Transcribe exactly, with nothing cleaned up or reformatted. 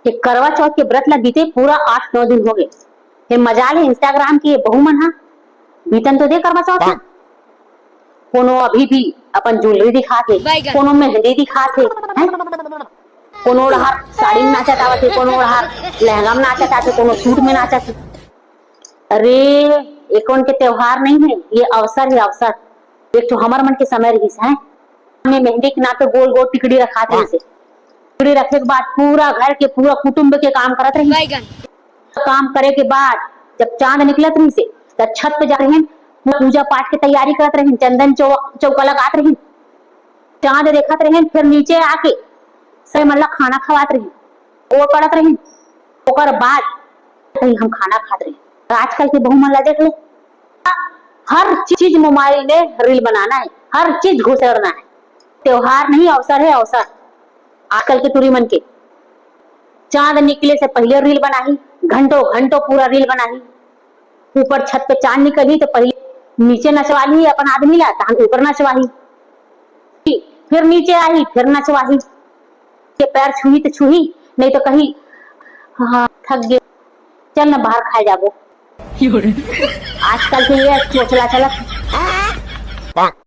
ये करवा चौथ के व्रत ला बीते पूरा आठ नौ दिन हो गए। ये मजाल है Instagram के ये बहू मन हा, बीतन तो दे करवा चौथ ला। कोनो अभी भी अपन jewellery दिखात हे, कोनो मेहंदी दिखात हे, हैं? कोनो ओढ़ार साड़ी में नाचत आवत हे, कोनो ओढ़ार लहंगा में नाचत आवत हे, कोनो suit में नाचत हे। अरे, ये कोन के त्योहार नहीं है, ये अवसर है, अवसर। एक तो हमर मन के समय रहिस है, में मेहंदी के नाम पे गोल गोल टिकड़ी रखात रहिस हे। टिकड़ी रखे के बाद पूरा घर के पूरा कुटुंब के काम करत रहिस। काम करे के बाद जब चांद निकलत रहिस हे, त छत पे जात रहिन, पूजा पाठ के तैयारी करत रहिन, चंदन चौ-, चौका लगात रहिन। चांद देखत रहिन, फिर नीचे आके सब मन ला खाना खवात रहिन, गोड़ पड़त रहिन। ओकर बाद कहीं हम खाना खात रहिन। और आजकल के बहू मन ला देख ले, हर चीज मोबाइल में reel बनाना है, हर चीज घुसेड़ना है। त्योहार नहीं, अवसर है, अवसर। आजकल के टुरी मन के चांद निकले से पहिले reel बनाही, घंटों घंटों पूरा reel बनाही। ऊपर छत पे चांद निकलही तो पहिले नीचे नचवा ली अपन आदमी ला, तहन ऊपर नचवाही। फिर नीचे आही, फिर नचवाही। के पैर छुही तो छुही, नहीं तो कही, "हाँ, थक गए, चल ना बाहर खाए जाबो।" आजकल के ये चोचला चलत।